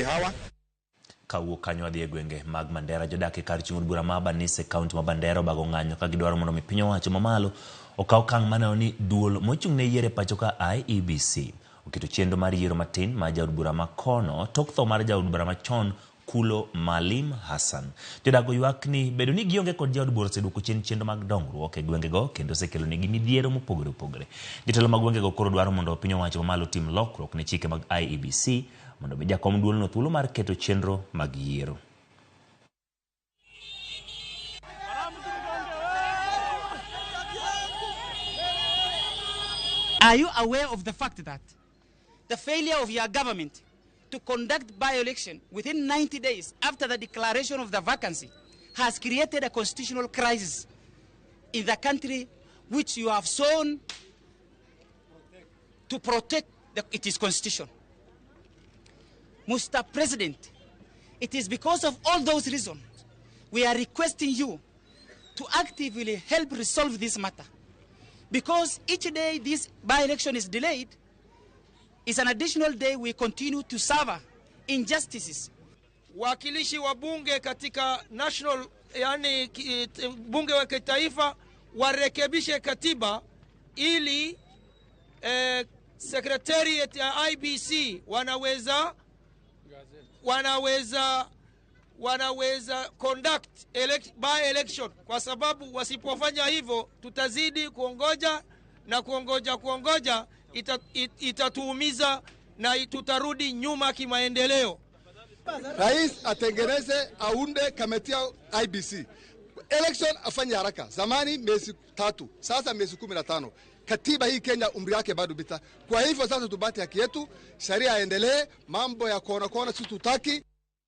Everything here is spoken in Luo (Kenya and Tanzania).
ni hawa. Kawuok kanyo wadhi e gwenge mag Mandera. Jodak e kar chung' od bura ma Banisa e kaunti ma Mandera obago ng'anyo ka gidwaro mondo mi piny owacho mamalo okaw okang' maneno ni duol mochung' ne yiero e pacho ka IEBC oketo chenro mar yiero matin mar jaod bura ma kono tok tho mar jaod bura machon Kulo Maalim Hassan. Jodak oywak ni bedo ni gionge kod jaod bura oseduoko chien chenro mag dongruok e gwengego kendo osekelo negi midhiero mopogore opogore. Jotelo mag gwengego koro dwaro mondo piny owacho mamalo otim lokruok ne chike mag IEBC mondo mi jakom duolno thuolo mar keto chenro mag yiero. Are you aware of the fact that the failure of your government to conduct by-election within 90 days after the declaration of the vacancy has created a constitutional crisis in the country, which you have sworn to protect its constitution? Mr. President, it is because of all those reasons we are requesting you to actively help resolve this matter. Because each day this by-election is delayed, is an additional day we continue to suffer injustices. Wakilishi wa bunge katika national, yani bunge wa kitaifa warekebishe katiba ili secretariat ya IBC wanaweza conduct by election, kwa sababu wasipofanya hivyo tutazidi kuongoja na kuongoja kuongoja, itatuumiza na tutarudi nyuma kimaendeleo. Rais atengeneze, aunde kamati ya IBC. Election afanye haraka. Zamani miezi 3, sasa miezi 15. Katiba hii Kenya umri yake bado bita. Kwa hivyo sasa tubate haki yetu, sheria endelee, mambo ya kona kona sisi tutaki.